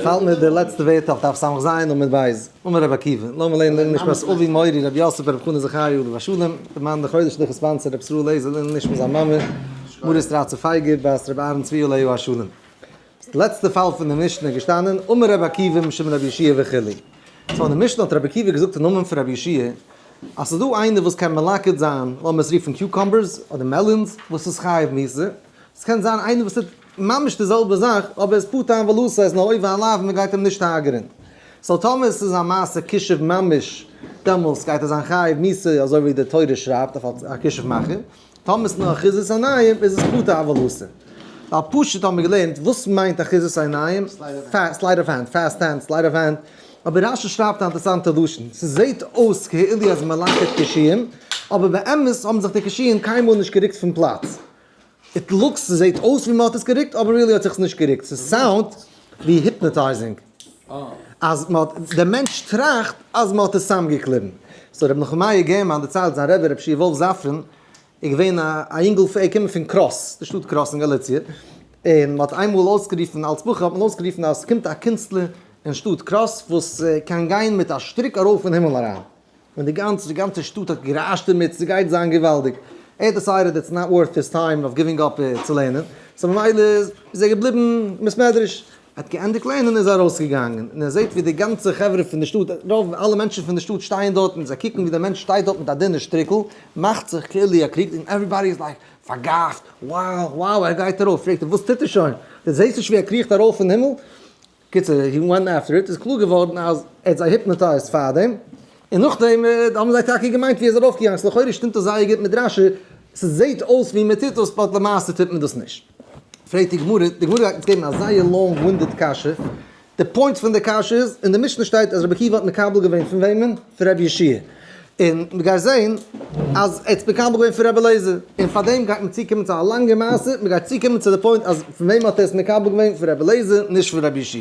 פאלט מיר די לעצטע ווערטער אויף דף ס"ז עמוד ב', אמר רבי עקיבא, לאמיר לערנען לעילוי נשמת אבי מורי רבי יוסף ברב חנא זכריה עליו השלום, דערמאן די חודש שליחות sponsor רבי ישראל לעזער לעילוי נשמת זיין מאמע מרת רצה פייגא בת רבי אהרן צבי עליו השלום. די לעצטע פאל פון די משנה איז געשטאנען אמר רבי עקיבא משום רבי יהושע וכו'. so אין די משנה האט רבי עקיבא געזאגט אין נאמען פון רבי יהושע אז ס'איז דא איינער וואס קען מלקט זיין, לאמיר עס רופן cucumbers אדער melons, וואס איז חייב מיתה, ס'קען זיין איינער וואס טוט ממש די זעלבע זאך אבער איז פטור עוולתו, איז נאר עובר א לאו און מ'גייט אים נישט הרג'נען. so טאמער ס'איז א מעשה כישוף ממש דעמאלס גייט ער זיין חייב מיתה אזוי ווי די תורה שרייבט אויף א כישוף מאכער. טאמער ס'איז נאר אחיזת עיניים איז עס פטור עוולתו. ווייל פשוט האבן מיר געלערנט וואס מיינט אחיזת עיניים, sleight of hand, fast hand, sleight of hand, אבער רשי שרייבט א אינטערעסאנטע לשון, ס'זעהט אויס כאילו אז מלקט קישואים, אבער באמת האבן זיך די קישואים קיינמאל נישט גערוקט פון פלאץ. it looks, ס'זעהט אויס ווי מ'האט עס גערוקט, אבער really האט זיך עס נישט גערוקט. ס' sound ט ווי hypnotizing. אז מ'האט, דער מענטש טראכט אז מ'האט עס צוזאמגעקליבן. so רבי נחמיה גערמאן דערציילט זיין רבי רבי שיע וואלף זאפרין איז געווען א אינגל ער איז געקומען פון קראס, די שטאט קראס אין גאליציע, און מ'האט איינמאל אויסגערופן, אלס בחור האט מען אויסגערופן אז ס'קומט א קינסטלער אין שטאט קראס וואס קען גיין מיט א שטריק ארויף אין הימל אריין. און די גאנצע די גאנצע שטאט האט גערעשט דערמיט, ס'גייט זיין געוואלדיג. ער האט decided it's not worth his time of giving up צו לערנען, so ממילא איז ער געבליבן אין בית מדרש. ער האט געענדיגט לערנען איז ער ארויסגעגאנגען, און ער זעט ווי די גאנצע חברה פון די שטאט, רוב אלע מענטשן פון די שטאט שטייען דארט און זיי קוקן ווי דער מענטש שטייט דארט מיט א דינע שטריקל, מאכט זיך כאילו ער קריגט, און everybody איז like פארגאפט, wow wow ער גייט ארויף, פרעגט ער וואס טוט ער שוין? דו זעסט נישט ווי ער קריכט ארויף אין הימל? קיצור, he went after it, איז קלאר געווארן אז ער האט זיי hypnotized פארדעם, און נאכדעם האבן זיי טאקע געמיינט ווי ער איז ארויפגעגאנגען, so לכאורה שטימט דאס זייער גוט מיט רשי, ס'זעהט אויס ווי מ'טוט דאס but למעשה טוט מען דאס נישט. פרעגט די גמרא, די גמרא גייט אונז געבן א זייער long winded קשיא, די point פון די קשיא איז, אין די משנה שטייט אז רבי עקיבא האט מקבל געווען פון וועמען? פון רבי יהושע און מ'גייט זעהן אז ער האט מקבל געווען פון רבי אליעזר, און פאר דעם גייט מען צוקומען צו א לאנגע מעשה, מ'גייט צוקומען צו די point אז פון וועם האט ער עס מקבל געווען, פון רבי אליעזר, נישט פון רבי יהושע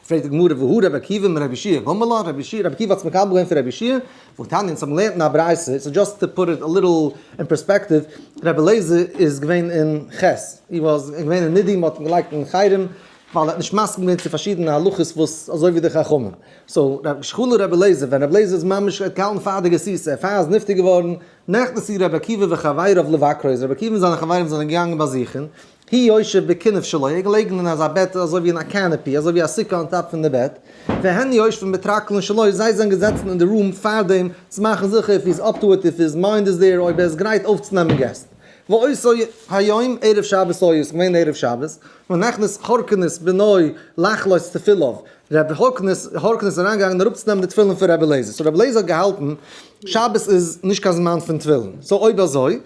פרעגט די גמרא והא רבי עקיבא מרבי יהושע גמר לה, רבי יהושע, רבי עקיבא האט עס מקבל געווען פון רבי יהושע והתניא, אונז האבן געלערנט אין א ברייתא, so just to put it a little in perspective, רבי אליעזר איז געווען אין ח', he was געווען אין נידוי, מ'האט אים געלייגט אין חרם, ווייל ער האט נישט מסכים געווען צו פארשידענע הלכות וואס אזוי ווי די חכמים. so רבי שכולו רבי אליעזר, ווען רבי אליעזר איז ממש האט געהאלטן פאר די גסיסה, פאר ער איז נפטר געווארן, נכנסו רבי עקיבא וחביריו לבקרו, איז רבי עקיבא און זיינע חברים זענען געגאנגען באזוכן, הוא יושב בכינוף שלו, ער איז געלעגן אין אזא בעט אזוי ווי אין א canopy, אזוי ווי א סוכה on top פון די בעט, והן יושבים בטרקלין שלו, זיי זענען געזעצן אין די room פאר דעם, צו מאכן זיכער if he is up to it, if his mind is there, אויב ער איז גרייט אויפצונעמען געסט. ואותו היום ערב שבת היה, ס'איז געווען ערב שבת, ונכנס הורקנוס בנו לחלות תפיליו, רבי הורקנוס, הורקנוס איז אריינגעגאנגען אראפצונעמען די תפילין פון רבי אליעזר, so רבי אליעזר האט געהאלטן שבת איז נישט קיין זמן פון תפילין, so אויב אזוי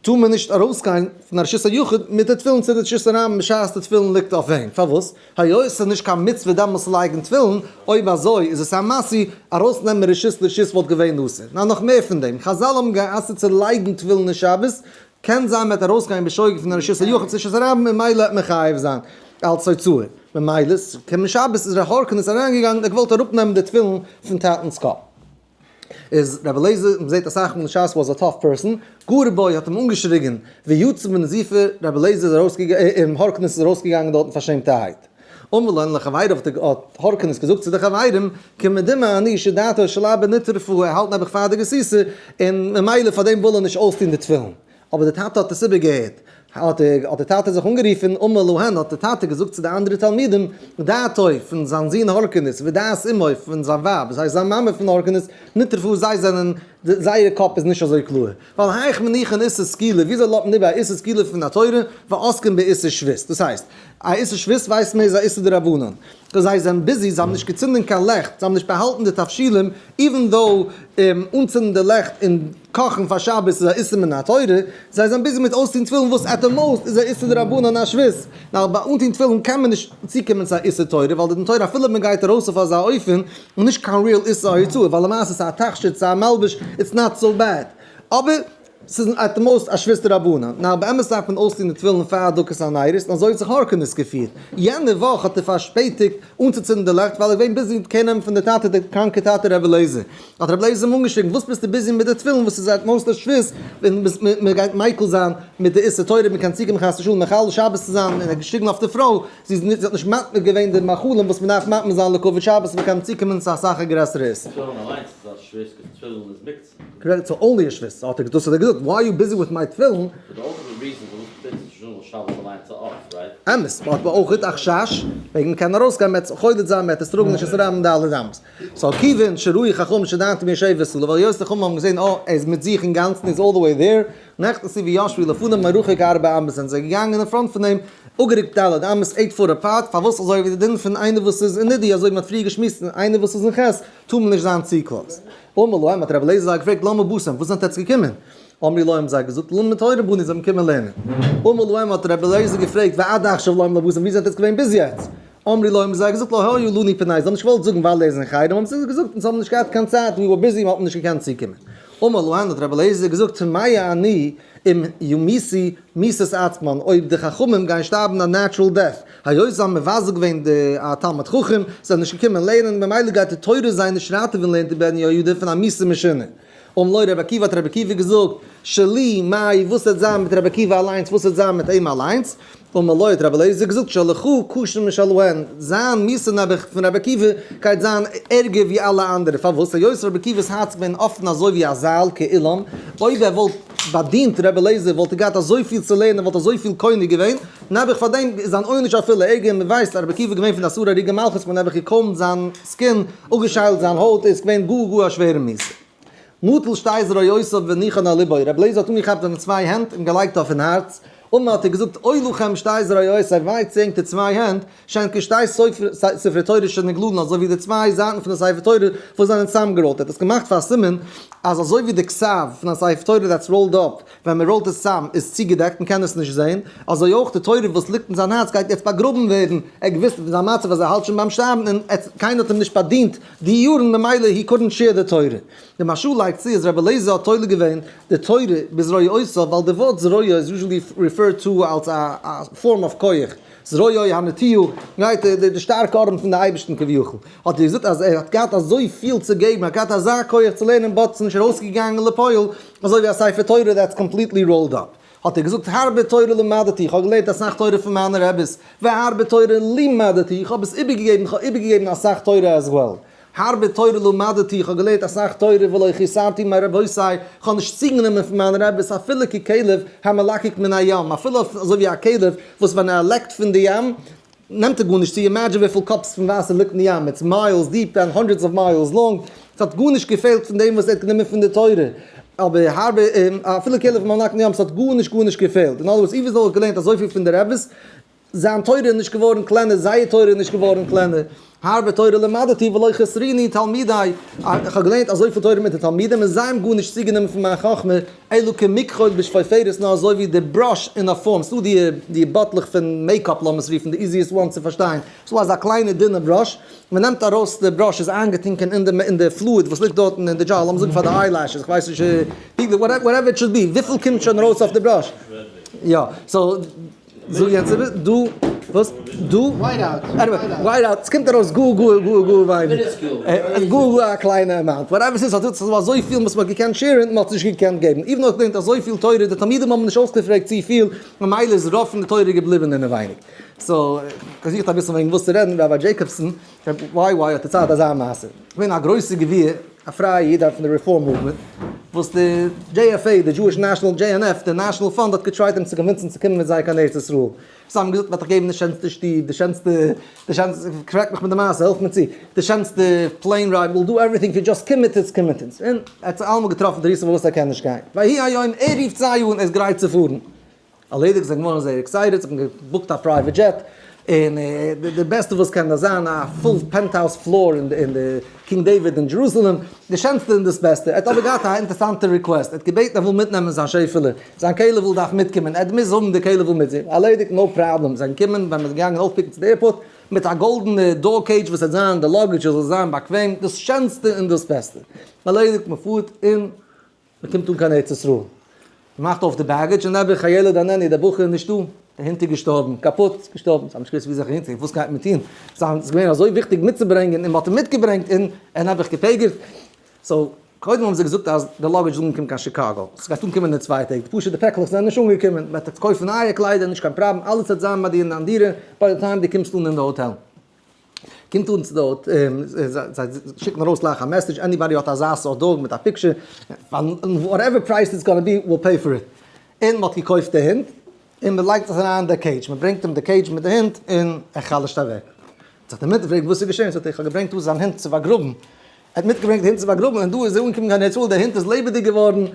טאר מען נישט ארויסגיין פון א רשות היחיד מיט די תפילין צו די רשות הרבים בשעת די תפילין ליגט אויף אים, פארוואס? היות ס'איז נישט קיין מצוה דעמאלס צו לייגן תפילין, אויב אזוי איז עס א מעשה, ארויסנעמען רשות לרשות וואלט געווען אסור. נאר נאך מער פון דעם, חזל האבן גע'אסר'ט צו לייגן תפילין אין שבת, קען זיין מ'וועט ארויסגיין בשוגג פון א רשות היחיד צו רשות הרבים און ממילא וועט מען חייב זיין אלץ הוצאה. ממילא קומען שבת איז ר' הורקנוס אריינגעגאנגען און געוואלט אראפנעמען די תפילין פון טאטנ'ס קאפ. איז רבי אליעזר, מ'זעט אסאך מאל אין שס was a tough person, גאר בוי האט אים אנגעשריגען ויצא בנזיפה, רבי אליעזר איז ארויסגעגאנגען, הורקנוס איז ארויסגעגאנגען דארטן פארשעמטערהייט. אמר להן לחביריו האט הורקנוס געזאגט צו די חברים, כמדומה אני שדעתו של אבא נטרפה, ער האלט נעבעך פאר די גסיסה, און ממילא פאר דעם וויל ער נישט אויסטון די תפילין. אבער די טאטע האט עס איבערגעהערט, האט דער טאטע זיך אנגערופן, אמר להן, האט דער טאטע געזאגט צו די אנדערע תלמידים, דעתו פון זיין זון הורקנוס, ודעת אמו פון זיין ווייב, דאס הייסט זיין מאמע פון הורקנוס, נטרפו, זיי זענען, זייער קאפ איז נישט אזוי קלאר. ווייל היאך מניחין איסור סקילה, וויאזוי לאזט מען איבער א איסור סקילה פון א תורה, ועוסקין באיסור שבות, דאס הייסט, א איסור שבות ווייסט מען איז א איסור דרבנן. זיי זענען busy, זיי האבן נישט געצינדען קיין לעכט, זיי האבן נישט באהאלטן די תבשילים, even though אנצינדן די לעכט און קאכן פאר שבת איז א איסור מן התורה, זיי זענען busy מיט אויסטון תפילין וואס at the most איז א איסור דרבנן א שבות, נאר ביי אנטון תפילין קען מען נישט צוקומען צו א איסור תורה, ווייל די דין תורה אפילו מען גייט ארויס אויף אזא אופן איז נישט קיין real איסור הוצאה, ווייל למעשה ס'איז א תכשיט, ס'איז א מלבוש, it's not so bad. אבער. ס'איז at the most א שבות דרבנן. נאר באמת דארף מען אויסטון די תפילין פאר הדלקת הנרות, און אזוי האט זיך הורקנוס געפירט. יענע וואך האט ער פארשפעטיגט אנצוצינדן די לעכט ווייל ער איז געווען busy מיט care נעמען פון די טאטע די קראנקע טאטע רבי אליעזר. האט רבי אליעזר אים אנגעשריגן וואס ביסטו busy מיט די תפילין וואס איז at most א שבות ווען מען גייט מיקל זיין מיט די איסור תורה מען קען צוקומען חס ושלום מחלל שבת צו זיין און ער האט געשריגן אויף די פרוי זי איז זי האט נישט מתיר געווען די מאכלים וואס מען דארף מתיר זיין לכבוד שבת מען קען צוקומען צו אסאך א גרעסערע איסור. תפילין אליינס איז א שבות cause תפילין איז מוקצה. Correct, so only א שבות האט ער דאס האט ער געזאגט, why you busy with my תפילין? But the ultimate reason פארוואס מ'טוט עס איז שוין ווייל שבת אליינס איז off, right? אמת, but אויך א חשש, וועגן מ'קען ארויסגיין מ'עט זיך חולץ זיין מ'עט עס טראגן נישט עס רייבן ד' אמות. So כיוון שראו חכמים שדעתו מיושבת עליו, ווייל היות די חכמים האבן געזען אה ער איז מיט זיך אינגאנצן איז all the way there, נכנסו וישבו לפניו מרחוק ארבע אמות זענען זיי געגאנגען אין front פון אים, אפגערוקט ד' אמות eight foot apart, פארוואס אזוי ווי די דין פון איינער וואס איז אין נידוי אזוי ווי מ'האט פריער געשמועסט איינער וואס איז אין ח' טאר מען נישט זיין צו close. אמר להם האט רבי אליעזר זיי געפרעגט למה באתם וואס זענט עטץ געקומען? אמרו לו האבן זיי געזאגט ללמוד תורה באנו זיי האבן קומען לערנען. אמר להם האט רבי אליעזר געפרעגט ועד עכשיו למה לא באתם ווי זענט עטץ געווען ביז יעצט? אמרו לו האבן זיי געזאגט לא היה לנו פנאי זיי האבן נישט געוואלט זאגן ווייל ער איז אין חרם האבן זיי געזאגט אונז האבן נישט געהאט קיין צייט we were busy מ'האט נישט געקענט צוקומען. אמר להם האט רבי אליעזר געזאגט תמה אני אם ימותו מיתת עצמן אויב די חכמים גייען שטארבן א natural death היות זיי האבן מבזה געווען די א תלמיד חכם, זיי זענען נישט געקומען לערנען, ממילא גייט די תורה זיי נישט ראטעווען לערנט די בן יהוידע פון א מיתה משונה. אמר לו רבי עקיבא האט רבי עקיבא געזאגט, שלי מאי וואס וועט זיין מיט רבי עקיבא אליינס וואס וועט זיין מיט אים אליינס? אמר לו האט רבי אליעזר געזאגט שלך קשה משלהן, זיין מיתה נעבעך פון רבי עקיבא גייט זיין ערגער ווי אלע אנדערע, פארוואס? היות רבי עקיבא'ס הארץ איז געווען אפן אזוי ווי א זייל כאולם, אויב ער וואלט באדינט רבי אליעזר וואלט ער געהאט אזויפיל צו לערנען וואלט אזויפיל קונה געווען, נעבעך פאר דעם איז זיין עונש אפילו ערגער, מען ווייסט אז רבי עקיבא איז געווען פון די עשרה הרוגי מלכות, מען נעבעך געקוימט זיין skin, אפגעשיילט זיין הויט, איז געווען גאר גאר א שווערע מיתה. נטל שתי זרועותיו והניחן על לבו, רבי אליעזר האט אנגעכאפט זיינע צוויי הענט און געלייגט אויפן הארץ, אמר האט ער געזאגט אוי לכם שתי זרועותי וויי צו ענק די צוויי הענט, שהן כשתי ספרי תורה שנגלולין אזוי ווי די צוויי זייטן פון די ספר תורה וואס זענען צוזאמגעראלט, ער האט עס געמאכט פאר א סימן אז אזוי ווי די כתב פון א ספר תורה that's rolled up ווען מען ראלט עס צאם איז צוגעדעקט מען קען עס נישט זען, אזוי אויך די תורה וואס ליגט אין זיין הארץ גייט יעצט באגראבן ווערן, ער האט געוואוסט פון זיין מצב אז ער האלט שוין ביים שטארבן און קיינער האט אים נישט באדינט די יארן ממילא he couldn't share די תורה. די מהרש"א לייגט צו אז רבי אליעזר האט תולה געווען די תורה בזרועותיו ווייל די ווארט זרוע איז usually referred to אלס א form of כח, זרועו הנטויה, right, די שטארקע ארעם פון די אייבערשטן כביכול, האט ער געזאגט אז ער האט געהאט אזוי פיל צו געבן, ער האט געהאט אזא כח צו לערנען but ס'איז נישט ארויסגעגאנגען לפועל, אזוי ווי א ספר תורה that's completely rolled up. האט ער געזאגט הרבה תורה למדתי, איך האב געלערנט אסאך תורה פון מיינע רעביס, והרבה תורה לימדתי, איך האב עס איבערגעגעבן, איך האב איבערגעגעבן אסאך תורה as well. הרבה תורה למדתי, איך האב געלערנט אסאך תורה, ולא חיסרתי מרבותי, איך האב נישט צוגענומען פון מיינע רעביס אפילו ככלב המלקק מן הים, אפילו אזוי ווי א כלב וואס ווען ער לעקט פון די ים, נעמט ער גארנישט צו, imagine וויפיל cups פון וואסער ליגט אין די ים, it's miles deep and hundreds of miles long, ס'האט גארנישט געפעלט פון דעם וואס ער האט גענומען פון די תורה, אבער הרבה, אפילו כלב המלקק מן הים, ס'האט גארנישט גארנישט געפעלט, אין other words, even though ער האט געלערנט אזויפיל פון די רעביס, זיין תורה איז נישט געווארן קלענער, זייער תורה איז נישט געווארן קלענער, הרבה תורה למדתי ולא חסרוני תלמידי, איך האב געלערנט אזויפיל תורה מיט די תלמידים און זיי האבן גארנישט צוגענומען פון מיין חכמה, אלא כמכחול בשפופרת נאר אזוי ווי די brush אין א פארם, ס'דא די די באטלעך פון makeup לאמיר עס רופן די easiest one צו פארשטיין, ס'דא אזא קליינע דינע brush, מ'נעמט ארויס די brush איז איינגעטונקען אין די אין די fluid וואס ליגט דארטן אין די jar, לאמיר זאגן פאר די eyelashes, איך ווייס נישט whatever it should be, וויפיל קומט שוין ארויס אויף די brush? יא, so. זאג יענץ איבער, דא, וואס? דא? White out. Anyway, white out, ס'קומט ארויס גאר גאר גאר גאר ווייניג. גאר גאר א קליינע amount. Whatever ס'איז, האט עס אזויפיל וואס מ'האט געקענט share ן, מ'האט עס נישט געקענט געבן. Even though געלערנט אזויפיל תורה, די תלמידים האבן נישט אויסגעפרעגט צופיל, ממילא איז רוב פון די תורה געבליבן אינעווייניג. So, כ'זוך אביסל וועגן וואס צו רעדן, Rabbi Jacobson, וויי וויי האט דערציילט אזא מעשה. געווען א גרויסע גביר, א פרייע איד פון די Reform movement, וואס די JFA, די Jewish National, JNF, די National Fund האט געטרייט אים צו convince ן צו קומען מיט זיי קיין ארץ ישראל. זיי האבן געזאגט מ'וועט דיך געבן די שענסטע שטוב, די שענסטע, די שענסטע, correct מיך מיט די מעשה, העלף מיר צו, די שענסטע plane ride, we'll do everything for you, just קום מיט אונז, קום מיט אונז. און ער האט זיך אלעמאל געטראפן תירוצים פארוואס ער קען נישט גיין. ויהי היום, ער רופט זיי אן, ער איז גרייט צו פארן. ערלעדיגט זיי געווארן זייער excited, זיי האבן געבוקט א private jet, און די בעסטע וואס קען נאר זיין, א full penthouse floor אין די King David אין Jerusalem, די שענסטע און דאס בעסטע. ער האט אבער געהאט א אינטערסאנטע request, ער האט געבעטן ער וויל מיטנעמען זיין שעפעלע, זיין כלב'ל דארף מיטקומען, ער מוז האבן די כלב'ל מיט זיך. ערלעדיגט, no problem, זיי געקומען, ווען מ'איז געגאנגען אויפפיקן צו די airport, מיט א גאלדענע dog cage וואס וועט זיין די luggage זאל זיין באקוועם, דאס שענסטע און דאס בעסטע. ערלעדיגט, מ'פארט און מ'קומט אן קיין ארץ ישראל. מ'מאכט אויף די baggage און נעבעך הילד איננו, דער בחור איז נישטא, דער הונט איז געשטארבן, קאפוט, געשטארבן, זיי האבן נישט געוואוסט ווי זיך אהינצוגיין, וואס גייט מען טון, ס'איז געווען אזוי וויכטיג מיטצוברענגען און מ'האט אים מיטגעברענגט און ער נעבעך געפגר'ט, so קודם האבן זיי געזאגט אז די luggage איז אנגעקומען קיין שיקאגא, ס'גייט אנקומען אין 2 טעג, פשוט די פעקלעך זענען נישט אנגעקומען, מ'וועט יעצט קויפן נייע קליידער, נישט קיין פראבלעם, אלעס וועט זיין ביי דיר אין דיין דירה by the time דו קומסט אן אין די האטעל. קומט אן צו דארט, זיי שיקן ארויס גלייך א message, anybody האט אזא סארט dog מיט א picture, whatever price it's gonna be, we'll pay for it. און מ'האט געקויפט די הונט, און מ'לייגט עס אריין אין די cage, מ'ברענגט אים די cage מיט די הונט, און ער חלש'ט אוועק. האט זיך די מוטער פרעגט וואס איז געשען, זאגט ער איך האב געברענגט דא זיין הונט צו באגראבן, ער האט מיטגעברענגט די הונט צו באגראבן, און דא איז ער אנגעקומען קיין ארץ ישראל, דער הונט איז לעבעדיג געווארן,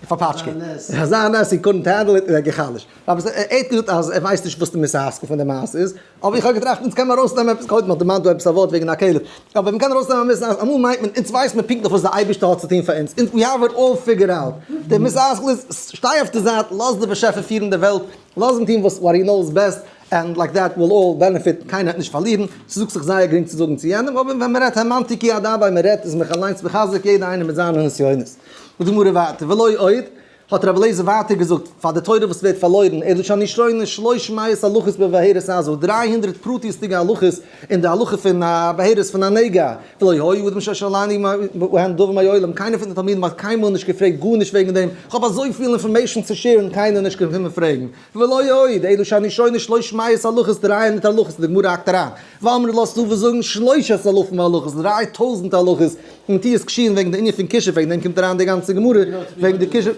פארפאטשקעט. אזא נס, he couldn't handle it, און ער האט גע'חלש'ט. אבער ער האט געזאגט אז ער ווייסט נישט וואס די מוסר השכל פון די מעשה איז, אבער איך האב געטראכט אונז קען מען ארויסנעמען עפעס, קודם האט דערמאנט דא עפעס א ווארט וועגן א כלב, אבער מען קען ארויסנעמען א מוסר השכל, אמאל מיינט מען אונז ווייסט מען פונקטליך וואס די אייבערשטער האט צו טון פאר אונז, אונז we have it all figured out, די מוסר השכל איז, שטיי אויף די זייט, לאז די באשעפער פירן די וועלט, לאז אים טון וואס what he knows best, and like that we'll all benefit, קיינער וועט נישט פארלירן, ס'זאגט זיך זייער גרינג צו זאגן צו יענעם, אבער ווען מ'רעדט האמנתי כי אדבר, מ'רעדט איז מיך אליינס מחזק יעדער איינער מיט זיינע נסיונות. זאגט די גמרא ווייטער, ולא עוד, האט רבי אליעזר ווייטער געזאגט, פאר די תורה וואס ווערט פארלוירן, אלא שאני שונה שלוש מאות הלכות בבהרת עזה, 300 פרטיות'דיגע הלכות אין די הלכה פון א בהרת פון א נגע, ולא היה אדם ששאלני בהן דבר מעולם, קיינער פון די תלמידים האט קיינמאל נישט געפרעגט גארנישט וועגן דעם, כ'האב אזויפיל information צו share ן, קיינער נישט געקומען פרעגן. ולא עוד, אלא שאני שונה שלוש מאות הלכות, 300 הלכות, די גמרא האקט אריין, ואמרי לה ס'דא וואס זאגן שלושת אלפים הלכות, 3000 הלכות, און נטיעת קישואין וועגן די ענין פון כישוף, וועגן דעם קומט אריין די גאנצע גמרא, וועגן די כישוף.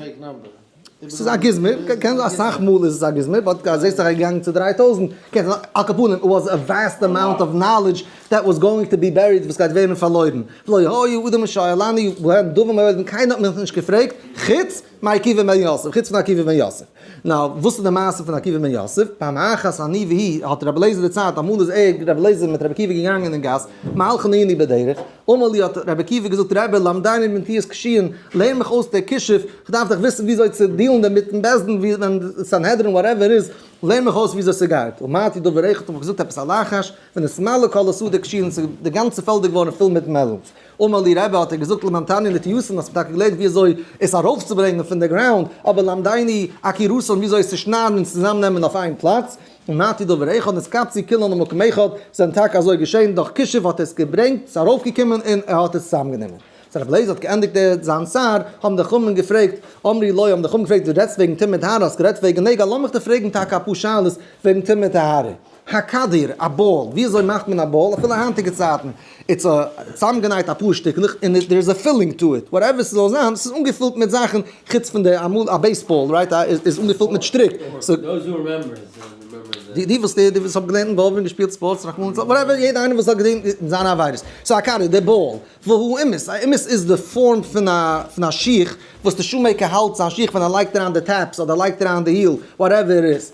ס'איז א גוזמא, קען זיין אסאך מאל איז עס א גוזמא, but אז זעסט זיך געגאנגען צו 3000, קען זיין, על כל פנים, it was a vast amount of knowledge that was going to be buried וואס גייט ווערן פארלוירן. ולא היה אדם שואלני בהן דבר מעולם, קיינער האט מיך נישט געפרעגט, חוץ מעקיבא בן יוסף, חוץ פון עקיבא בן יוסף. נאר וואס איז די מעשה פון עקיבא בן יוסף? פעם אחת אני והוא, האט רבי אליעזר דערציילט, אמאל איז ער, רבי אליעזר מיט רבי עקיבא געגאנגען אין גאס, מהלכין היינו בדרך, אמר לי האט רבי עקיבא געזאגט, רבי למדני מנטיעת קישואין, לערן מיך אויס דער כישוף, איך דארף דאך וויסן וויאזוי צו deal ן דערמיט אין בית דין, ווי ווען סנהדרין whatever איז, לערן מיך אויס וויאזוי ס'גייט. אמרתי דבר אחד, האב איך געזאגט עפעס א לחש, ונתמלא כל השדה קישואין, ס'איז די גאנצע פעלד איז געווארן פול מיט melons. אמר לי רבי האט ער געזאגט למדתני נטיעתן האסט מיר טאקע געלערנט ווי אזוי עס ארויפצוברענגען פון די ground, אבער למדני עקירתן ווי אזוי עס צו שניידן און צוזאמנעמען אויף איין פלאץ, אמרתי דבר אחד נתקבצו כולן למקום אחד, זענען טאקע אזוי געשען, דורך כישוף האט ער עס געברענגט, ס'איז ארויפגעקומען און ער האט עס צוזאמגענומען. so רבי אליעזר האט געענדיגט זיין צער, האבן די חכמים געפרעגט, אמרו לו האבן די חכמים געפרעגט דו רעדסט וועגן טומאה וטהרה, האסט גערעדט וועגן נגע, לאמיך דיר פרעגן טאקע אפאר שאלות וועגן טומאה וטהרה. הכדור, א באל, ווי אזוי מאכט מען א באל, אפילו היינטיגע צייטן, it's א צוזאמגענייט אפאר שטיקלעך און there is a filling to it, whatever ס'זאל זיין, ס'איז אנגעפילט מיט זאכן, חוץ פון די אמאל א baseball right איז אנגעפילט מיט שטריק, so די וואס די וואס האבן געלערנט אין באבוב און געשפילט ספארטס רחמנא ליצלן whatever יעדע איינער וואס האט געדינט אין זיינע עבירות, so הכדור, די באל, והוא עמוס, א עמוס איז די פארם פון א פון א שיך וואס די shoemaker האלט זיין שיך ווען ער לייגט אריין די taps אדער לייגט אריין די heel whatever it איז.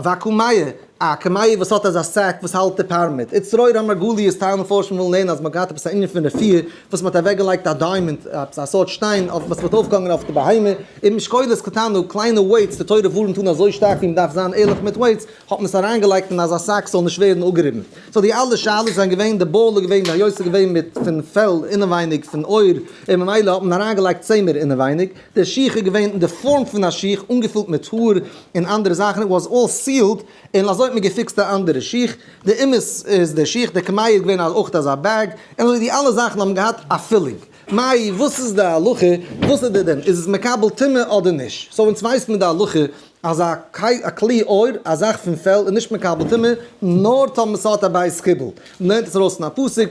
והקמיע, א קמיע וואס האט אזא sack וואס האלט די פארמעט. וצרור המרגליות טייל מפרשים ווילן לערנען אז מ'האט געהאט עפעס א ענין פון רפואה וואס מ'האט אוועקגעלייגט א diamond, עפעס א סארט שטיין אויף וואס מ'האט אויפגעהאנגען אויף די בהמה, און משקולת קטנה, קליינע weights, די תורה ווארנט אן אזוי שטארק ווי מ'דארף זיין ערליך מיט weights, האט מען עס אריינגעלייגט אין אזא sack ס'זאל נישט ווערן אפגעריבן. so די אלע שאלות זענען געווען, די באל איז געווען היות ס'איז געווען מיט פון פעל אינעווייניג פון עור, און ממילא האט מען אריינגעלייגט צמר אינעווייניג, די שיך איז געווען אין די פארם פון א שיך אנגעפילט מיט האר און אנדערע זאכן, it was all sealed, און אזוי האט מען געפיקסט די אנדערע שיך, די עמוס איז די שיך, די קמיע איז געווען אויך אזא bag, און אזוי די אלע זאכן האבן געהאט א filling. מאי, וואס איז די הלכה, וואס איז די דין, איז עס מקבל טומאה אדער נישט? so אונז ווייסט מען די הלכה אז א כלי עור, א זאך פון פעל איז נישט מקבל טומאה, נאר טאמער ס'האט א בית קיבול. מ'לערנט עס ארויס פון א פסוק,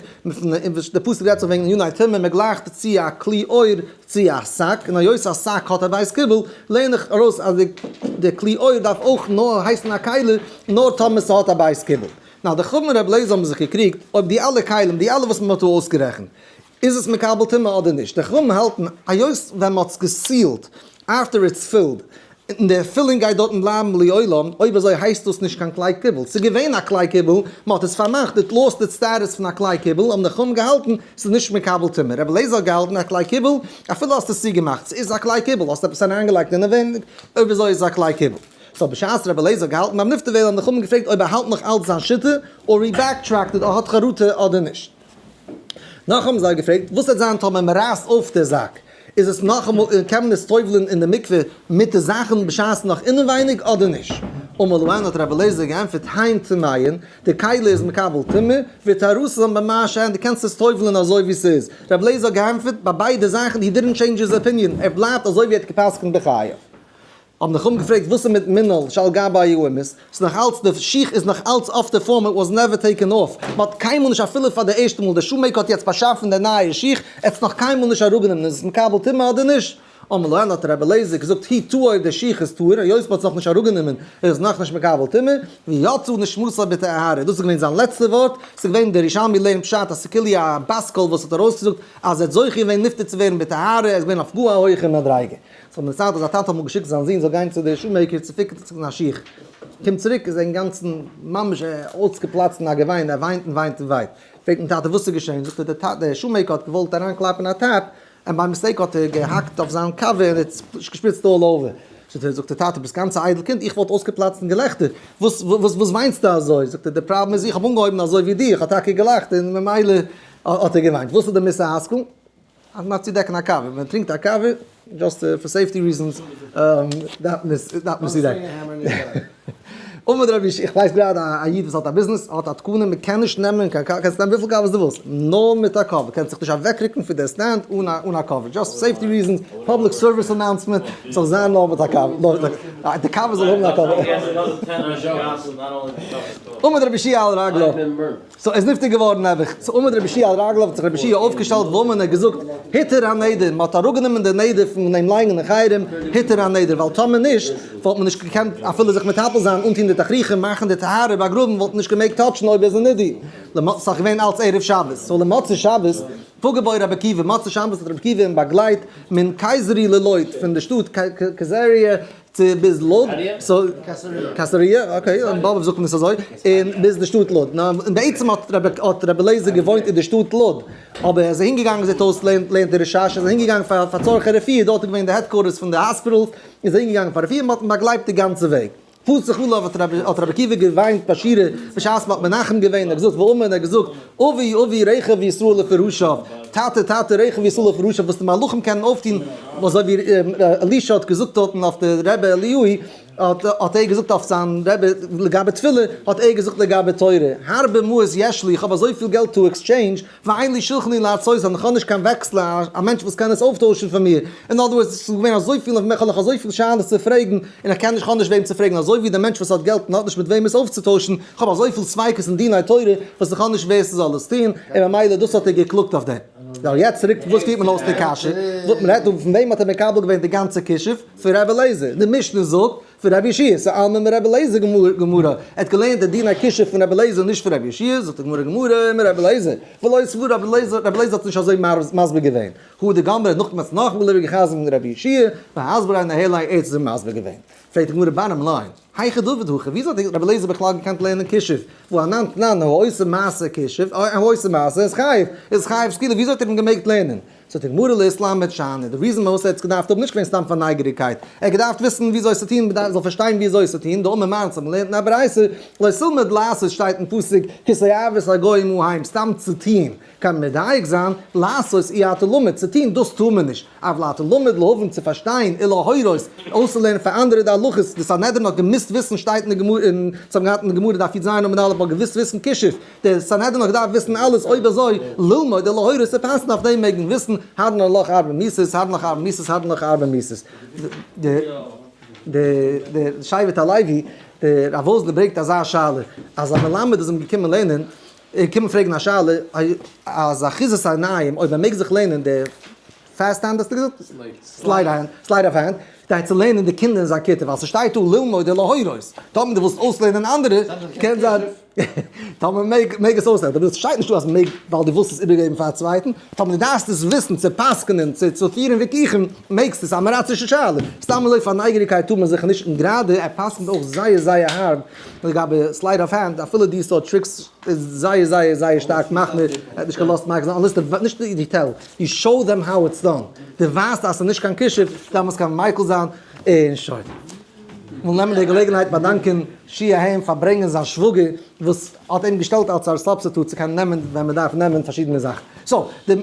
די פסוק רעדט זיך וועגן עניני טומאה, מ'גלייכט צו א כלי עור צו א שק, און היות א שק האט א בית קיבול, לערן איך ארויס אז די כלי עור דארף אויך נאר הייסן א כלי, נאר טאמער ס'האט א בית קיבול. נאר די חכמים רבי אליעזר האבן זיך געקריגט אויב די אלע כלים, די אלע וואס מ'האט דא אויסגערעכנט, איז עס מקבל טומאה אדער נישט? די חכמים האלטן היות ווען מ'האט עס גע seal ט after it's filled, און דער filling גייט דארטן בלייבן לעולם, אויב אזוי הייסט דאס נישט קיין כלי קיבול, ס'איז געווען א כלי קיבול, מ'האט עס פארמאכט, it lost its status פון א כלי קיבול, האבן די חכמים געהאלטן ס'איז נישט מקבל טומאה, רבי אליעזר האט געהאלטן א כלי קיבול, אפילו האסט עס צוגעמאכט, ס'איז א כלי קיבול, האסט עפעס אריינגעלייגט אינעווייניג, אויב אזוי איז עס א כלי קיבול. so בשעת רבי אליעזר האט געהאלטן ביים נפטר ווערן האבן די חכמים געפרעגט אויב ער האלט נאך אלץ זיין שיטה, or he backtracked, ער האט חרטה אדער נישט. נאך האבן זיי געפרעגט, וואס וועט זיין טאמער מען רייסט אויף די זאק? איז עס נאכאמאל קען מען עס טובל'ן אין די מקווה מיט די זאכן בשעת נאך אינעווייניג אדער נישט? אמר להן האט רבי אליעזר געענטפערט הן טמאין, די כלי איז מקבל טומאה, וטהרתן במה שהן, דו קענסט עס טובל'ן אזוי ווי ס'איז. רבי אליעזר האט געענטפערט ביי ביידע זאכן, he didn't change his opinion, ער בלייבט אזוי ווי ער האט גע'פסק'נט בחייו. האבן די חכמים געפרעגט וואס איז מיט מנעל שעל גבי האימות, ס'איז נאך אלץ די שיך איז נאך אלץ אויף די פארם it was never taken off, מען האט קיינמאל נישט אפילו פאר די ערשטע מאל די shoemaker האט יעצט באשאפן די נייע שיך, ער האט עס נאך קיינמאל נישט אראפגענומען איז עס מקבל טומאה אדער נישט? אמר להן האט רבי אליעזר געזאגט הוא טהור די שיך איז טהור היות מען האט עס נאך נישט אראפגענומען איז עס נאכנישט מקבל טומאה, ויצאה נשמתו בטהרה דאס איז געווען זיין לעצטע ווארט, ס'איז געווען דער ירושלמי לערנט פשט אז ס'איז כאילו א בת קול וואס האט ארויסגעזאגט אז ער האט זוכה געווען נפטר צו ווערן בטהרה, ער איז געווען אויף גאר א הויכע מדריגה. ס'האט מיר דערציילט אז א טאטע האט אמאל געשיקט זיין זון זאל גיין צו די shoemaker צו פיקסן א שיך. קומט צוריק איז ער אינגאנצן ממש אויסגעפלאצט אין א געוויין, ער וויינט און וויינט און וויינט. פרעגט אים טאטע וואס איז געשען? זאגט ער די טאטע דער shoemaker האט געוואלט אריינקלאפן א tap, און by mistake האט ער געהאקט אויף זיין קאווע און ער האט געשפריצט all over. זאגט ער זאגט דער טאטע ביסט גאנץ א איידל קינד, איך וואלט אויסגעפלאצט אין געלעכטער, וואס וואס וואס וויינסטו אזוי? זאגט ער די פראבלעם איז איך האב אנגעהויבן אזוי ווי דיר, איך האב טאקע געלאכט און ממילא האט ער געוויינט. וואס איז די מוסר השכל? אז מ'דארף צודעקן א קאווע, ווען מ'טרינקט א קאווע, just for safety reasons, דארף מען עס דארף מען עס צודעקן. אמר רבי ישעי', איך ווייס גראדע א איד וואס האט א ביזנעס, האט א תקנה, מ'קען נישט נעמען קיין קאווע, קענסט נעמען וויפיל קאוועס דו ווילסט, נאר מיט א cover, קענסט זיך נישט אוועקרוקן פון די stand אן א אן א cover, just safety reasons, public service announcement, ס'זאל זיין נאר מיט א cover, די קאווע זאל האבן א cover. אמר רבי ישעי' על רגליו. so ער איז נפטר געווארן נעבעך, so עמד רבי יהושע על רגליו האט זיך רבי יהושע אויפגעשטעלט ואמר און ער האט געזאגט, הותר הנדר, מען האט אראפגענומען די נדר פון דעם לייגן אין חרם, הותר הנדר, ווייל טאמער נישט וואלט מען נישט געקענט אפילו זיך מטפל זיין, אנטון די תכריכים, מאכן די טהרה, באגראבן, וואלט מען נישט געמעגט touch ן אויב ער איז א נידוי, למוצ ס'איז געווען אלץ ערב שבת, so למוצאי שבת, פגע בו רבי עקיבא, מוצאי שבת האט רבי עקיבא אים באגלייט מן קיסרי ללוד, פון די שטאט קיסריה צו ביז לוד, so קיסריה, okay, אין באבוב זאגט מען עס אזוי, און ביז די שטאט לוד. נאר און בעצם האט רבי האט רבי אליעזר געוואוינט אין די שטאט לוד, אבער ער איז אהין געגאנגען זעט אויס לערנט לערנט די רשש, ער איז אהין געגאנגען פאר פאר צורכי רפואה, דארט איז געווען די headquarters פון די hospital, איז ער אהין געגאנגען פאר רפואה, מען האט אים באגלייבט די גאנצע וועג. פסח עליו האט רבי האט רבי עקיבא געוויינט ביי שירה בשעת מען האט מנחם געווען, ער האט געזאגט ואמר און ער האט געזאגט, אבי אבי רכב ישראל ופרשיו, טאטע טאטע רכב ישראל ופרשיו, וואס די מלאכים קענען אויפטון, אזוי ווי אלישע האט געזאגט דארטן אויף די רבי אליהו, האט האט ער געזאגט אויף זיין רבי לגבי תפילה, האט ער געזאגט לגבי תורה, הרבה מעות יש לי, איך האב אזויפיל געלט to exchange, ואין לי שולחני להצעותן, איך האב נישט קיין וועקסלער, א מענטש וואס קען עס אויפטוישן פאר מיר, in other words, עס איז געווען אזויפיל אויף מיר, איך האב נאך אזויפיל שאלות צו פרעגן, און איך קען נישט, איך האב נישט וועם צו פרעגן, אזוי ווי דער מענטש וואס האט געלט און האט נישט מיט וועם עס אויפצוטוישן, איך האב אזויפיל ספיקות אין דיני תורה, וואס איך האב נישט ווער ס'זאל עס טון, און ממילא דאס האט ער געקלאגט אויף דעם. יא, יעצט צוריק, וואס פירט מען אויס די קשיא? וואס מען רעדט דא, פון וועם האט ער מקבל געווען די גאנצע כישוף? פון רבי אליעזר. די משנה זאגט, פון רבי יהושע, ס'איז אלמא מרבי אליעזר גמרא, ער האט געלערנט די דיני כישוף פון רבי אליעזר נישט פון רבי יהושע, זאגט די גמרא גמרא מרבי אליעזר, ולא סברא רבי אליעזר, רבי אליעזר האט נישט אזוי מסביר געווען, הא דגמרא נאכדעם האט עס נאכאמאל איבערגעחזרט מיט רבי יהושע, והסברה ניהליה ער האט עס מסביר געווען. פרעגט די גמרא bottom line, היכי דעביד הכי, וויאזוי האט רבי אליעזר בכלל געקענט לערנען כישוף, והא אנן תנן העושה מעשה כישוף, העושה מעשה איז חייב, איז חייב סקילה, וויאזוי האט ער אים געמעגט לערנען? זאגט די גמרא להתלמד שאני, די reason פארוואס ער האט עס געדארפט האבן נישט געווען סתם פאר נייגעריגקייט, ער האט געדארפט וויסן וויאזוי עס צו טון, מען זאל פארשטיין וויאזוי עס צו טון, דאמר מר אונז האבן געלערנט אין א ברייתא, לא תלמוד לעשות שטייט אין פסוק, כי תועבת הגוים ההם, סתם צו טון, קען מען מדייק זיין, לעשות אי אתה למד, צו טון דאס טאר מען נישט, אבל אתה למד להבין צו פארשטיין, ולהורות, אויסצולערנען פאר אנדערע די הלכות, די סנהדרין האט געמוזט וויסן שטייט אין די גמרא, אונז האבן געהאט אין די גמרא דף יז עמוד א', מ'האט געוואוסט וויסן כישוף, דער סנהדרין האט געדארפט וויסן אלעס, אויב אזוי, ללמוד ולהורות צו פאסטן אויף דעם מעג מען וויסן, הדרן עלך ארבע מיתות, הדרן עלך ארבע מיתות, הדרן עלך ארבע מיתות. דער שבט הלוי, דער רב וואזנער ברענגט אזא שאלה, אז א מלמד איז אים געקומען לערנען, ער קומען פרעגן א שאלה, אז אחיזת עיניים, אויב ער מעג זיך לערנען די fast hand האסטו געזאגט? sleight hand, sleight of hand, כדי צו לערנען די קינדער אין זיין כיתה, ווייל ס'שטייט דא ללמוד ולהורות, טאמער דו ווילסט אויסלערנען אנדערע, קען זיין, טאמער מעג מעג עס אויסלערנען, אבער ס'שטייט נישט דא אז מ'מעג ווייל דו ווילסט עס איבערגעבן פאר א צווייטן, טאמער דו דארפסט עס וויסן צו פסק'נען, צו צו פירן וויכוחים, מעגסטו, ס'איז א עם הארצישע שאלה, סתם אזוי פאר נייגעריגקייט טאר מען זיך נישט, און גראדע ער פסק'נט אויך זייער זייער הארב לגבי sleight of hand, אפילו די סארט tricks איז זייער זייער זייער שטארק מחמיר, ער האט נישט געלאזט מיקל זיין, unless די, נישט די tell, you show them how it's done, דו ווייזט אז ס'איז נישט קיין כישוף, דאן מוז קיין מיקל זיין, און שוין. וויל נעמען די געלעגנהייט באדאנקען שיע היים פאר ברענגען זיין שוואגער וואס האט אים געשטעלט אלס א substitute צו קענען נעמען ווען מען דארף נעמען פארשידענע זאכן. So, די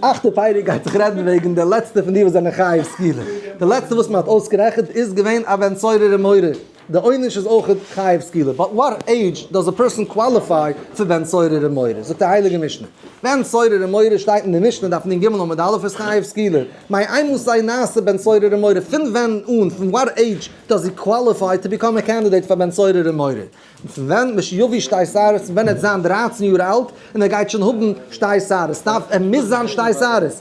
אכטע פרק גייט זיך רעדן וועגן די לעצטע פון די וואס זענען חייב סקילה. די לעצטע וואס מען האט אויסגערעכנט איז געווען א בן סורר ומורה. די עונש איז אויך חייב סקילה. But what age does a person qualify פאר בן סורר ומורה? זאגט די הייליגע משנה. בן סורר ומורה שטייט אין די משנה דף נ ג עמוד א' איז חייב סקילה. מאימתי נעשה בן סורר ומורה? פון ווען אן, פון what age does he qualify to become a candidate פאר בן סורר ומורה? פון ווען משיביא שתי שערות, פון ווען ער וועט זיין 13 יאר אלט און ער גייט שוין האבן שתי שערות, דארף ער מוז זיין שתי שערות,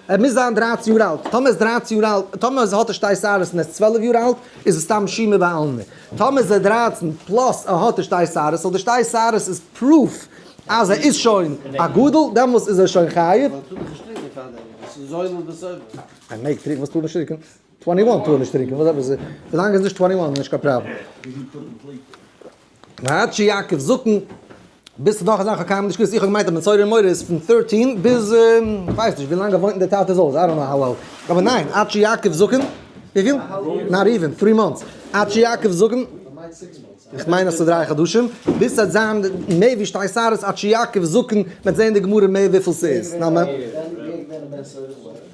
ער מוז זיין 13 יאר אלט, טאמער איז 13 יאר אלט, טאמער האט ער שתי שערות און ער איז 12 יאר אלט, איז עס סתם שומא בעלמא. טאמער איז ער 13 plus ער האט די שתי שערות, so די שתי שערות איז proof אז ער איז שוין א גדול, דעמאלס איז ער שוין חייב. ער מעג טרינקען, וואס טאר נישט טרינקען? 21 טאר נישט טרינקען, וואס עפעס? ווילאנג איז נישט 21 איז נישט קיין פראבלעם. ועד שיקיף זקן, ביז נאך א זאך, איך האב קיינמאל נישט געוואוסט, איך האב געמיינט אז בן סורר ומורה איז פון 13 ביז, איך ווייס נישט ווילאנג ער וואוינט אין די טאטע'ס הויז, I don't know how old, אבער ניין, עד שיקיף זקן, וויפיל? Not even, 3 months, עד שיקיף זקן, איך מיין אז ס'איז 3 חדשים, ביז ס'וועט זיין מער ווי שתי שערות עד שיקיף זקן, מ'וועט זען די גמרא מער וויפיל ס'איז. די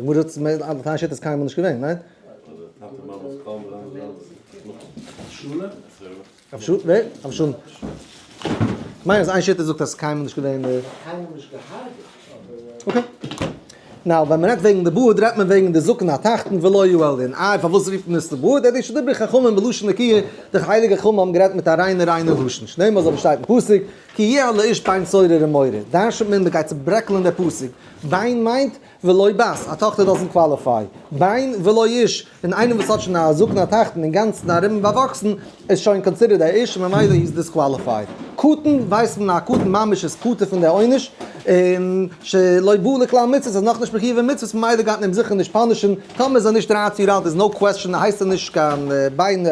גמרא האט מער אלע טייטש איז קיינמאל נישט געווען, ניין? אויף שול? ווער? אויף שול. כ'מיין אז איין שיטה זאגט אז קיינמאל נישט געווען. קיינמאל נישט געהארגעט, אבער. Okay. Now, ווען מ'רעדט וועגן די בארד, רעדט מען וועגן די זקן התחתון ולא העליון. איי, פארוואס רופט מען עס די בארד? ער איז דברי חכמים בלשון נקיה, די הייליגע חכמים האבן גערעדט מיט א ריינע ריינע לשון. שנאמר אזוי ווי שטייט אין פסוק, כי יהיה לאיש בן סורר ומורה. דרש'נט מען, מ'גייט צוברעקלען די פסוק. בן מיינט ולא בת, א טאכטער doesn't qualify. בן ולא איש, און איינער וואס האט שוין א זקן התחתון אינגאנצן ארום באוואקסן, איז שוין considered א איש, ממילא he is disqualified. קטן, ווייסט מען א קטן ממש איז פטור פון די עונש, און שלא בא לכלל מצוות, איז נאכנישט מחויב אין מצוות, ממילא גייט מען אים זיכער נישט punish ן, טאמער איז ער נישט 13 יאר אלט איז no question, הייסט ער נישט קיין בן,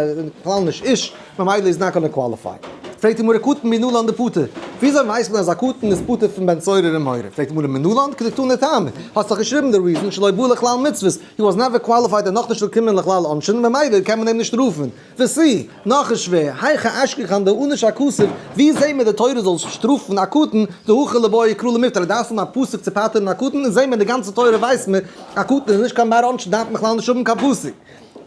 בכלל נישט איש, ממילא איז not gonna qualify. פרעגט די גמרא קטן מנלן דפטור, וויאזוי ווייסט מען אז א קטן איז פטור פון בן סורר ומורה? פרעגט די גמרא מנלן כדקתני טעמא, האסט דאך געשריבן די reason שלא בא לכלל מצוות, he was never qualified און נאכנישט געקומען לכלל עונשין, ממילא קען מען אים נישט רופן. ותו, נאך איז שווער, היכא אשכחן דענש הכתוב, ווי זעהן מיר די תורה זאל שטראפן א קטן, דהכא ליבעי קרא למיפטר, דארף מען א פסוק צו פטר'ן א קטן, און זעהן מיר די גאנצע תורה ווייסט מען, א קטן איז נישט קיין בר עונשין דארף מען בכלל נישט האבן קיין פסוק.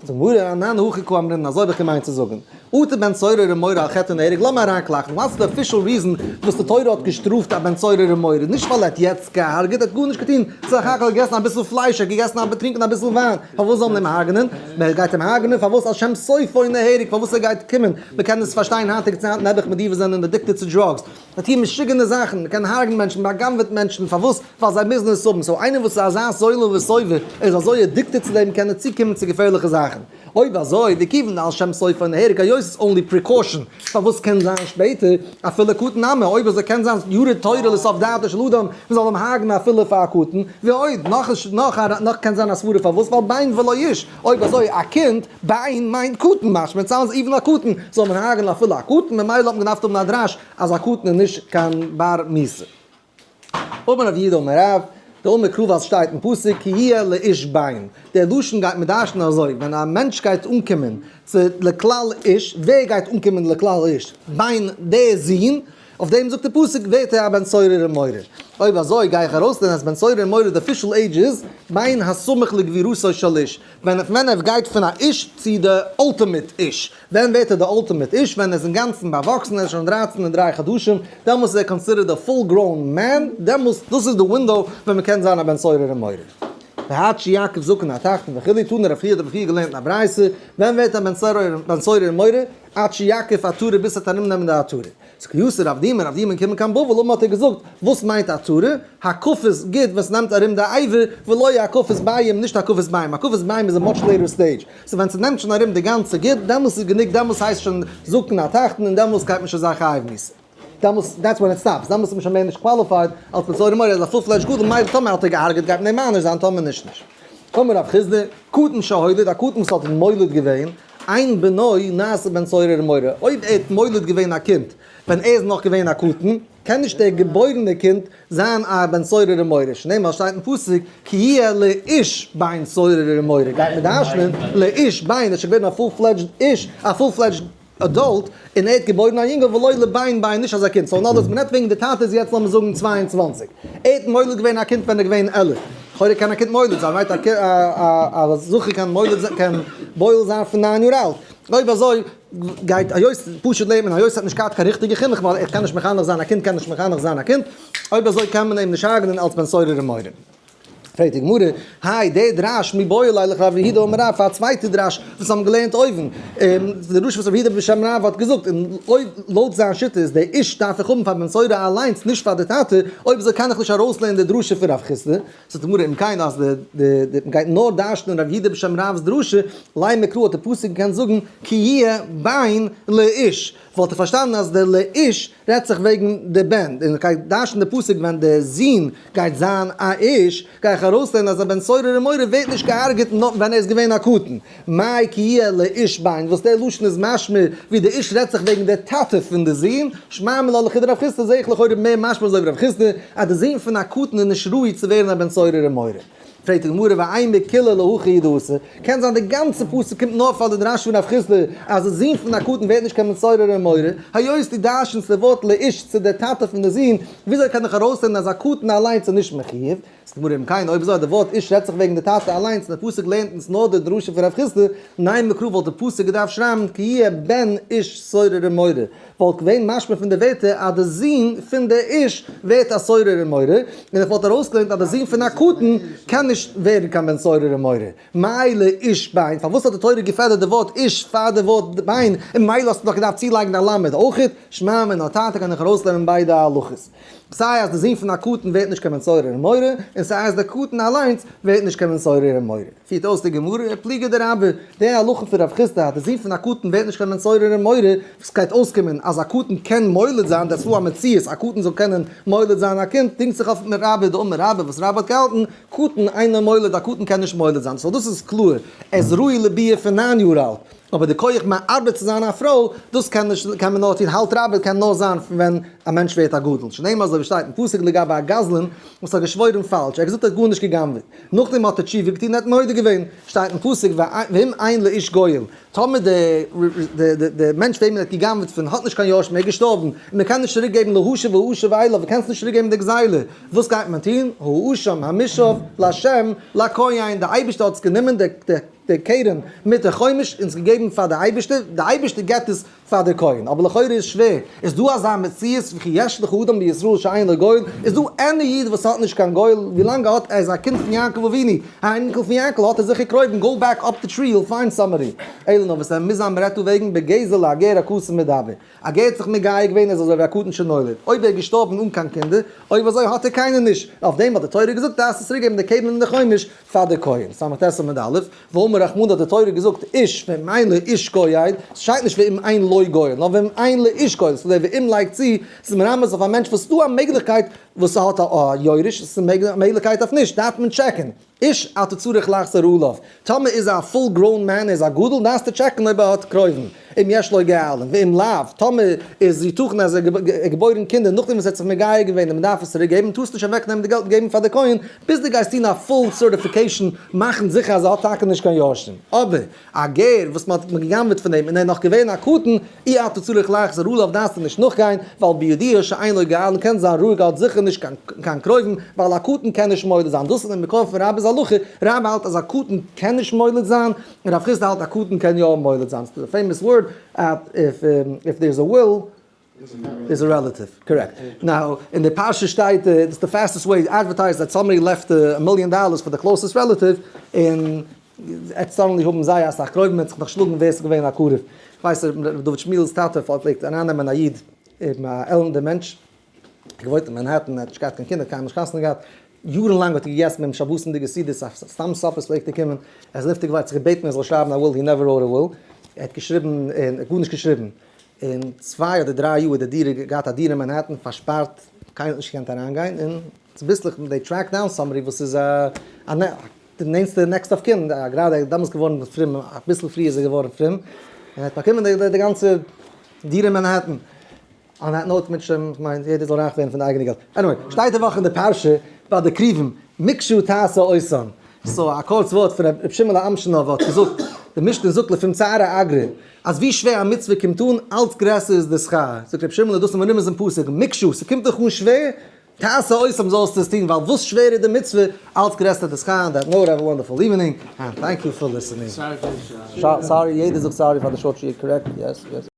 זאגט גמרא, אנן הכי קאמרינן, אזוי האב איך געמיינט צו זאגן. אטו בן סורר ומורה על חטא נהרג, לאמיר אריינקלאכן, what's the official reason וואס די תורה האט געשטראפט א בן סורר ומורה? נישט ווייל ער האט יעצט געהארגעט, ער האט גארנישט געטון, סך הכל געגעסן אביסל פלייש, ער האט געגעסן א טרינקען אביסל וויין, פארוואס זאל מען אים הרג'נען? מען גייט אים הרג'נען פארוואס? על שם סופו נהרג, פארוואס ער גייט קומען, מען קען עס פארשטיין היינטיגע צייטן נעבעך מיט די וואס זענען addicted צו drugs, מען טוהן משוגענע זאכן, מען קען הרג'נען מענטשן, מען בא'גנב'עט מענטשן, פארוואס? ווייל זיי מוזן עס האבן, so איינער וואס איז אזא זולל וסובא, ער איז אזוי addicted צו דעם קען ער צוקומען צו געפערליכע זאכן. אויב אזוי, וכיוון דעל שם סופו נהרג היות איז only precaution, פארוואס קען זיין שפעטער, אפילו קטן נמי, אויב אזוי קען זיין ירא תורה לסוף דעתו של אדם, מען זאל אים הרג'נען אפילו פאר א קטן, ועוד, נאך נאך נאך קען זיין א סברה פארוואס, ווייל בן ולא איש, אויב אזוי א קינד, בן מיינט קטן, משמע sounds even א קטן, זאל מען הרג'נען אפילו א קטן, ממילא האט מען געדארפט האבן א דרש אז א קטן איז נישט קיין בר מיתה. אמר רב יהודה אמר רב, דאמר קרא וואס שטייט אין פסוק כי יהיה לאיש בן, דער לשון גייט מדרש'ן אזוי, ווען א מענטש גייט אנקומען צו לכלל איש, ווער גייט אנקומען לכלל איש? בן, דער זון, אויף דעם זאגט דער פסוק ווערט ער א בן סורר ומורה. אויב אזוי גיי איך ארויסלערנען אז בן סורר ומורה די official age איז בן הסמוך לגבורתו של איש, ווען ווען ער גייט פון א איש צו די ultimate איש. ווען ווערט ער די ultimate איש? ווען ער איז אינגאנצן באוואקסן, ער איז שוין 13 און 3 חדשים, דעמאלס איז ער considered א full grown man, דעמאלס, דאס איז די window ווען מען קען זיין א בן סורר ומורה. ועד שיקיף זקן התחתון וכו', תנא רב חייא האט רב חייא געלערנט אין א ברייתא, ווען ווערט א בן סורר ומורה? עד שיקיף עטרה ביז ס'וועט ארומנעמען די עטרה. איז כי אתא רב דימי, רב דימי קומען קיין בבל, אמר האט ער געזאגט, וואס מיינט עטרה? הקפת גיד ווען ס'נעמט ארום די אבר, ולא הקפת ביעים, נישט הקפת ביעים, הקפת ביעים איז א much later stage, so ווען ס'נעמט שוין ארום די גאנצע גיד, דעמאלס איז גענוג, דעמאלס הייסט שוין זקן התחתון און דעמאלס גייט מען שוין זיין חייב מיתה. דעמאלס, that's when it stops, דעמאלס איז מען שוין מער נישט qualified אלס בן סורר ומורה, ער איז א full fledged גדול, מילא טאמער האט ער געהארגעט גייט מען אים מעניש זיין, טאמער נישט נישט. אמר רב חסדא, קטן שהוליד, א קטן וואס האט מוליד געווען, אין בנו נעשה בן סורר ומורה, אויב ער האט מוליד געווען א קינד ווען ער איז נאך געווען א קטן, קען נישט דער געבוירענער קינד זיין א בן סורר ומורה, שנאמר שטייט אין פסוק כי יהיה לאיש בן סורר ומורה, גייט מען דרש'נען לאיש בן, ער איז שוין געווען א full fledged איש, א full fledged adult, און ער האט געבוירן א יונגעל ולא לבן בן, נישט אזא קינד, so in other words מען רעדט וועגן די טאטע איז יעצט לאמיר זאגן 22, ער האט מוליד געווען א קינד ווען ער איז געווען 11, לכאורה קען א קינד מוליד זיין, right? א זכר קען מוליד זיין, קען בועל זיין פון 9 יאר אלט, אויב אזוי גייט היות פשוט לעבן היות ער האט נישט געהאט קיין ריכטיגע חינוך ווייל ער קען נישט מחנך זיין א קינד קען נישט מחנך זיין א קינד, אויב אזוי קען מען אים נישט הרג'נען אלס בן סורר ומורה. פרעגט די גמרא, היי די דרש מיבעי ליה לכרב יהודה אמר רב פאר א צווייטע דרש וואס האבן געלערנט אויבן, די דרשה וואס רב יהודה בשם רב האט געזאגט, און אויב לויט זיין שיטה איז די איש דארף איך האבן פאר בן סורר אליינס נישט פאר די טאטע, אויב אזוי קען איך נישט ארויסלערנען די דרשה פון רב חסדא, זאגט די גמרא אם כן אז די די מ'גייט נאר דרש'נען רב יהודה בשם רב'ס דרשה, לימא קרא האט די פסוק געקענט זאגן כי יהיה בן לאיש, וואלט איך פארשטאנען אז די לאיש רעדט זיך וועגן די בן, און גייט דרש'ן די פסוק ווען די זון גייט זיין א איש, גיי איך ארויסלערנען אז א בן סורר ומורה ווערט נישט געהארגעט נאר ווען ער איז געווען א קטן, מאי כי יהיה לאיש בן, וואס די לשון איז משמע ווי די איש רעדט זיך וועגן די טאטע פון די זון, שמע מינה לכדרב חסדא זעה איך לכאורה מער משמע אזוי ווי רב חסדא, אז די זון פון א קטן איז נישט ראוי צו ווערן א בן סורר ומורה. פרעגט די גמרא ואימא כוליה להכי הוא דאתא, קען זיין די גאנצע פסוק קומט נאר פאר די דרש פון רב חסדא אז די זון פון א קטן ווערט נישט קיין בן סורר ומורה, היות דו דרש'נסט די ווארט לאיש צו די טאטע פון די זון, וויאזוי קען איך ארויסלערנען אז א קטן אליינס איז נישט מחיוב? זאגט די גמרא אם כן אויב אזוי אז די ווארט איש רעדט זיך וועגן די טאטע אליינס און די פסוק לערנט אונז נאר די דרשה פון רב חסדא, נימא קרא וואלט די פסוק געדארפט שרייבן כי יהיה בן איש סורר ומורה, וואלט געווען משמע פון די ווערטער אז די זון פון די איש ווערט א סורר ומורה, און איך וואלט ארויסגעלערנט אז די זון פון א קטן קען נישט ווערן קיין בן סורר ומורה. מילא איש בן, פארוואס האט די תורה געפעדערט די ווארט איש פאר די ווארט בן, און מילא האסטו דאך געדארפט צולייגן א למד אויכעט, שמע מינה תרתי קען איך ארויסלערנען ביידע הלכות. סיי אז די זון פון א קטן ווערט נישט קיין בן סורר ומורה, און סיי אז די קטן אליינס ווערט נישט קיין בן סורר ומורה. פירט אויס די גמרא, פליגא דרבה, די הלכה פון רב חסדא אז די זון פון א קטן ווערט נישט קיין בן סורר ומורה, וואס גייט אויסקומען אז א קטן קען מוליד זיין, דאס איז א מציאות, א קטן זאל קענען מוליד זיין א קינד, דינגט זיך אויף רבה דאמר רבה, וואס רבה האט געהאלטן, קטן אינו מוליד, א קטן קען נישט מוליד זיין, so דאס איז קלאר, ער איז ראוי לביאה פון 9 יאר אלט. אבער די כח מעבר צו זיין א פרוי, דאס קען נישט, קען מען נאר טון, האלט רבה קען נאר זיין פון ווען א מענטש ווערט א גדול, שנאמר אזוי ווי שטייט אין פסוק לגבי א גזלן וואס האט געשוואוירן פאלש, ער האט געזאגט ער האט גארנישט גע'גנב'עט, נאכדעם האט ער תשובה געטון און ער האט מודה געווען, שטייט אין פסוק ואם אין לאיש גואל, טאמער די מענטש וועמען ער האט גע'גנב'עט פון האט נישט קיין יורשים, ער איז געשטארבן, און מען קען נישט צוריק געבן להשיב האשם אליו, מען קען נישט צוריק געבן די גזילה, וואס גייט מען טון? האשם המושב לה' לכהן, די אייבערשטער האט עס גענומען, די קרן מיט די חומש און עס געגעבן פאר די אייבערשטער, די אייבערשטער געבט עס פאר די כהן, אבער לכאורה איז שווער, איז דא אזא מציאות וכי יש לך אדם בישראל שאין לו גואל, איז דא any איד וואס האט נישט קיין גואל, ווילאנג ער האט, ער איז א קינד פון יעקב אבינו, א אייניקל פון יעקב, האט ער זיכער קרובים, go back up the tree you'll find somebody, אלא נאר וואס ער מוז זיין מ'רעדט דא וועגן בגזל הגר הכתוב מדבר, א גר האט זיך מגייר געווען איז אזוי ווי א קטן שנולד, אויב ער איז געשטארבן אן קיין קינדער, אויב אזוי האט ער קיינער נישט, אויף דעם האט די תורה געזאגט דארפסט עס צוריק געבן די קרן און די חומש פאר די כהן, ס"ט עמוד א', ואמר רחמנא האט די תורה געזאגט איש ואם אין לאיש גואל, עס שטייט נישט ואם אין לו גואל, נאר ואם אין לאיש גואל, ס'איז דער ואם לייגט צו, ס'איז מרמז אויף א מענטש וואס ס'איז דא א מעגליכקייט וואס ס'האט א יורש, ס'איז א מעגליכקייט אויף נישט, דארף מען טשעקן. איש אתה צריך לחזור עליו, טאמער איז א full grown man איז א גדול דארפסטו טשעקן אויב ער האט קרובים, אם יש לו גואלים, ואם לאו, טאמער איז יתכן אז ער האט געבוירן קינדער נאכדעם וואס ער האט זיך מגייר געווען און מען דארף עס צוריק געבן, טארסט נישט אוועק נעמען די געלט און געבן פאר די כהן ביז דו גייסט טון א full certification מאכן זיכער אז ער האט טאקע נישט קיין יורשים, אבער א גר וואס מען האט גע'גנב'עט פון אים און ער איז נאך געווען א קטן, אי אתה צריך לחזור עליו דארפסטו נישט נאכגיין, ווייל בידוע שאין לו גואלים קען זיין רואיג האט זיכער נישט קיין קרובים, ווייל א קטן קען נישט מוליד זיין, דאס איז די מקור פון רבה'ס הלכה, רבה האלט אז א קטן קען נישט מוליד זיין, און רב חסדא האלט א קטן קען יא מוליד זיין, ס'איז א famous word, if there is a will is a relative, correct. Now, אין די פרשה שטייט, it's the fastest way to advertise that somebody left a million dollars for the closest relative, און עטס suddenly האבן זיי אסאך קרובים, מען וועט זיך נאך שלאגן ווער ס'איז געווען א קרוב. כ'ווייס ר' דוד שמואל'ס טאטע פלעגט ארייננעמען א איד, א עלנדער מענטש, געוואוינט אין מאנהעטן, ער האט נישט געהאט קיין קינדער, קיינמאל נישט חתונה געהאט, יארן לאנג האט ער געגעסן ביים שבת'נדיגע סעודות, אויף סתם suppers פלעגט ער קומען, ער איז נפטר געווארן, האט זיך געבעטן ער זאל שרייבן א will, he never wrote a will, ער האט געשריבן, און גארנישט געשריבן. אין 2 אדער 3 יאר האט די דירה געהאט א דירה אין מאנהעטן פארשפארט, קיינער האט נישט געקענט אריינגיין, און צוביסלעך they track down somebody וואס איז א די נענסטע next of kin, גראדע ער איז דעמאלטס געווארן פרום, אביסל פריער איז ער געווארן פרום, און ער האט באקומען די גאנצע דירה אין מאנהעטן. On that note, מיט שם, כ'מיין, יעדער זאל רייך ווערן פון די אייגענע געלט. Anyway, שטייט די וואך אין די פרשה ביי די כרובים, מקשה תעשה אותם. So א קורץ ווארט פון ר' שמעון אמשינאווער האט געזאגט, די משנה זאגט לפום צערא אגרא, אז ווי שווער א מצוה קומט אן, אלץ גרעסער איז די שכר. זאגט ר' שמעון, דאס איז מרומז אין פסוק, מקשה, ס'קומט דיך אן שווער, תעשה אותם זאלסטו עס טון, ווייל וואס שווערער די מצוה, אלץ גרעסער די שכר. On that note, have a wonderful evening, and thank you for listening. Sorry for the Sorry, יעדער זאגט sorry פאר די short שיעור, correct? Yes, yes.